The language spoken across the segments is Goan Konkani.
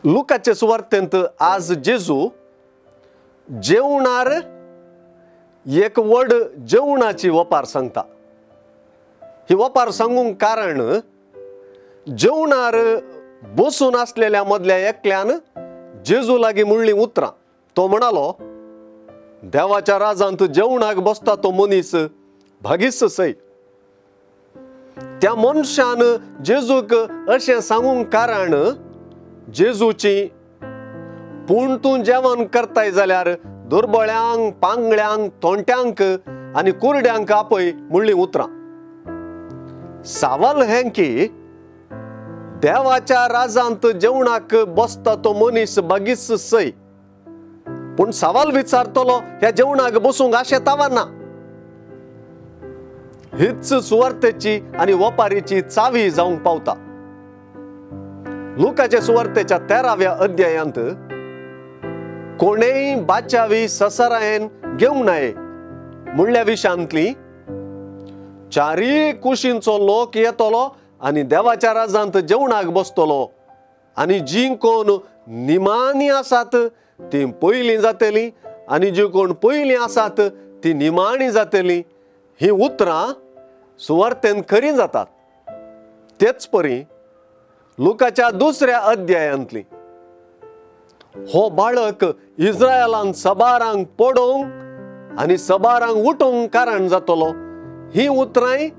लुकाचे सुवार्तेंत आज जेजू जेवणार एक व्हड जेवणाची वपार सांगता। ही वपार सांगूंक कारण जेवणार बसून आसलेल्या मदल्या एकल्यान जेजू लागीं म्हणलीं उतरां। तो म्हणालो, देवाच्या राजांत जेवणाक बसता तो मनीस भागीस सय। त्या मनशान जेजूक अशें सांगूंक कारण जेजूची पूण तूं जेवण करताय जाल्यार दुर्बळ्यांक, पांगळ्यांक, तोंट्यांक आनी कुरड्यांक आपय म्हणलीं उतरां। सवाल हें की देवाच्या राजांत जेवणाक बसता तो मनीस बागीस सय, पूण सवाल विचारतलो ह्या जेवणाक बसूंक आशेतावा ना। हीच सुवार्तेची आनी वपारीची चावी जावंक पावता। लुकाचे सुवार्तेच्या 13व्या अध्यायांत कोणेय बाचावी ससरायेन घेवंक नाये म्हणल्या विशांतली चारीय कुशींचो लोक येतलो आनी देवाच्या राजांत जेवणाक बसतलो आनी जीं कोण निमाणी आसात तीं पयलीं जातलीं आनी जीं कोण पयलीं आसात तीं निमाणी जातलीं। हीं उतरां सुवार्तेन खरीं जातात। तेच परी लुकाच्या 2ऱ्या अध्यायांतली हो बाळक इस्रायलान सबारांक पडोवंक आनी सबारांक उठोवंक कारण जातलो ही उतरांय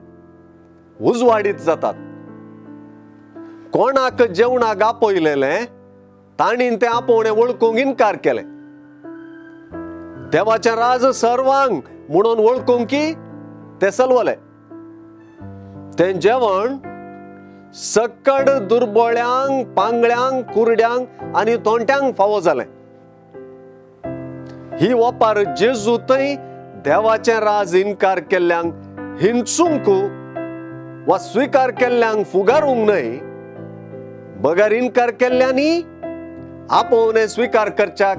उजवाडीत जातात। कोणाक जेवणाक आपयलेलें तांणी तें आपोवणें वळखूंक इनकार केलें। देवाचें राज सर्वांक म्हणून वळखूंक की ते सलवले। तें जेवण सक्कड दुर्बळ्यांक, पांगळ्यांक, कुरड्यांक आनी तोंट्यांक फावो जालें। ही वपार जेजू थंय देवाचें राज इनकार केल्ल्यांक हिंसूंक वा स्विकार केल्ल्यांक फुगारूंक न्हय, बगर इनकार केल्ल्यांनी आपोवणें स्विकार करच्याक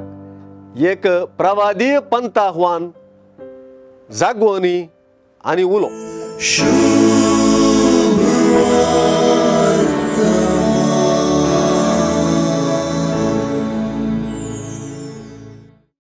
एक प्रवादीय पंथाह्वान, जागवणी आनी उलो।